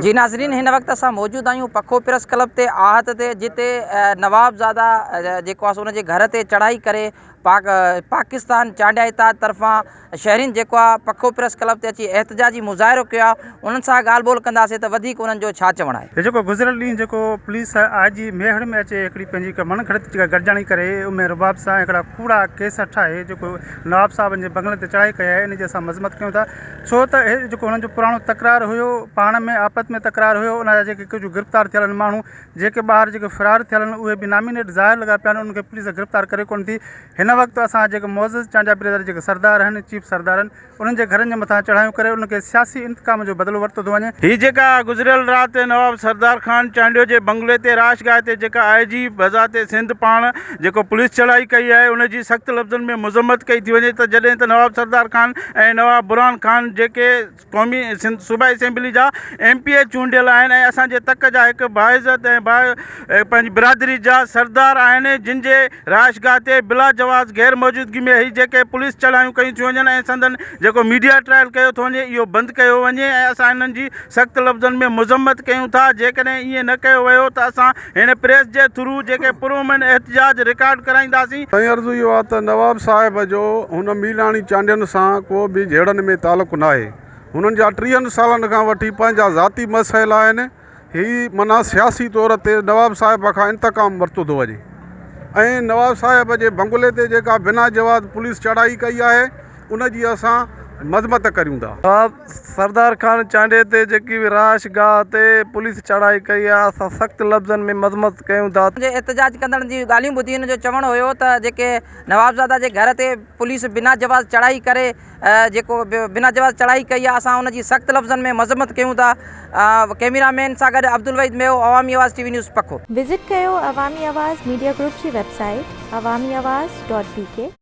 جي ناظرين هن وقت اسان موجود آهيون پکو پريس ڪلب تي آهت تي جتي نوابزاده جيڪو آهي سو ان جي گهر تي چڙهائي ڪري پاڪ پاڪستان چانڊيا اتحاد طرفان شهرين جيڪو آهي پکو پريس ڪلب تي اچي احتجاجي مظاهرو ڪيو آهي انهن سان ڳالهه ٻولهه ڪنداسين ته وڌيڪ انهن جو ڇا چوڻ آهي. هي جيڪو گذريل ڏينهن جيڪو پوليس I جي ميهڙ ۾ اچي هڪڙي پنهنجي هڪ مڻ گهڙت جيڪا گڏجاڻي ڪري ان ۾ رباب سان هڪڙا ڪوڙا ڪيس ٺاهي جيڪو نواب صاحبن جي بنگلن تي چڙهائي ڪئي آهي ان جي اسان مذمت ڪيون ٿا ڇو ته هي جيڪو هنن جو پراڻو تڪرار هيو پاڻ ۾ آپت ۾ تڪرار هيو ان جا جيڪي ڪجهه گرفتار ٿيل آهن ماڻهو جيڪي ٻاهر جيڪي فرار ٿيل آهن اهي به نامينيٽ ظاهر لڳا پيا آهن انهن کي پوليس گرفتار ڪري ڪونه ٿي هن وقت اسان جيڪي معزز چانڊيا برادري جيڪي سردار آهن چيف سردار آهن انهن جي گهرن جي مٿان چڙهايون ڪري انهن کي سياسي انتقام جو بدلو ورتو ٿو وڃي. هي جيڪا گذريل رات نواب سردار خان چانڊيو جي بنگلي تي رهائشگاهه تي جيڪا آء جي بذات سنڌ پاڻ جيڪو پوليس چڙهائي ڪئي آهي ان جي سخت لفظن ۾ مذمت ڪئي ٿي وڃي ته جڏهن ته نواب سردار خان ۽ نواب برهان خان جيڪي قومي سنڌ صوبائي اسيمبلي جا ايم پي اي چونڊيل آهن ۽ اسان جي تڪ جا هڪ باعزت ۽ با پنهنجي برادري جا سردار آهن جن جي رهائشگاهه تي بلا جواز غير موجودگي ۾ هي جيڪي پوليس چڙهايون ڪيون ٿيون وڃن ۽ سندن جيڪو ميڊيا ٽرائل ڪيو ٿو وڃي اهو بند ڪيو وڃي ۽ اسان انهن جي سخت لفظن ۾ مذمت ڪيون ٿا جيڪڏهن ائين نه ڪيو ويو ته اسان هن پريس جي ٿرو جيڪي پرامن احتجاج رڪارڊ ڪرائينداسين. سائين عرض اهو آهي ته نواب صاحب جو هن ميلاڻي چانڊين سان ڪو به جهيڙن ۾ تعلق ناهي. هنن جا ٽيهن سالن کان وٺي پنهنجا ذاتي مسئلا آهن. هي معنيٰ سياسي طور تي نواب صاحب کان انتقام ورتو ٿو وڃي ۽ نواب صاحب جي بنگلي تي جيڪا بنا جواز پوليس چڙهائي ڪئي آهي ان جي اسان مذمت ڪريون ٿا. نواب سردار خان چانڊيي تي جيڪي به رهائش گاهه تي پوليس چڙهائي ڪئي آهي اسان سخت لفظن ۾ مذمت ڪيون ٿا. جي احتجاج ڪندڙن جون ڳالهيون ٻڌي هن جو چوڻ هيو ته جيڪي نوابزاده جي گهر تي پوليس بنا جواز چڙهائي ڪري جيڪو بنا جواز چڙهائي ڪئي آهي اسان ان جي سخت لفظن ۾ مذمت ڪيون ٿا ڪئميرا مين سان گڏ عبدالوحيد ميو عوامي آواز ٽي وي نيوز پکو. وزٽ ڪيو عوامي آواز ميڊيا گروپ جي website Awami Awaz dot B K.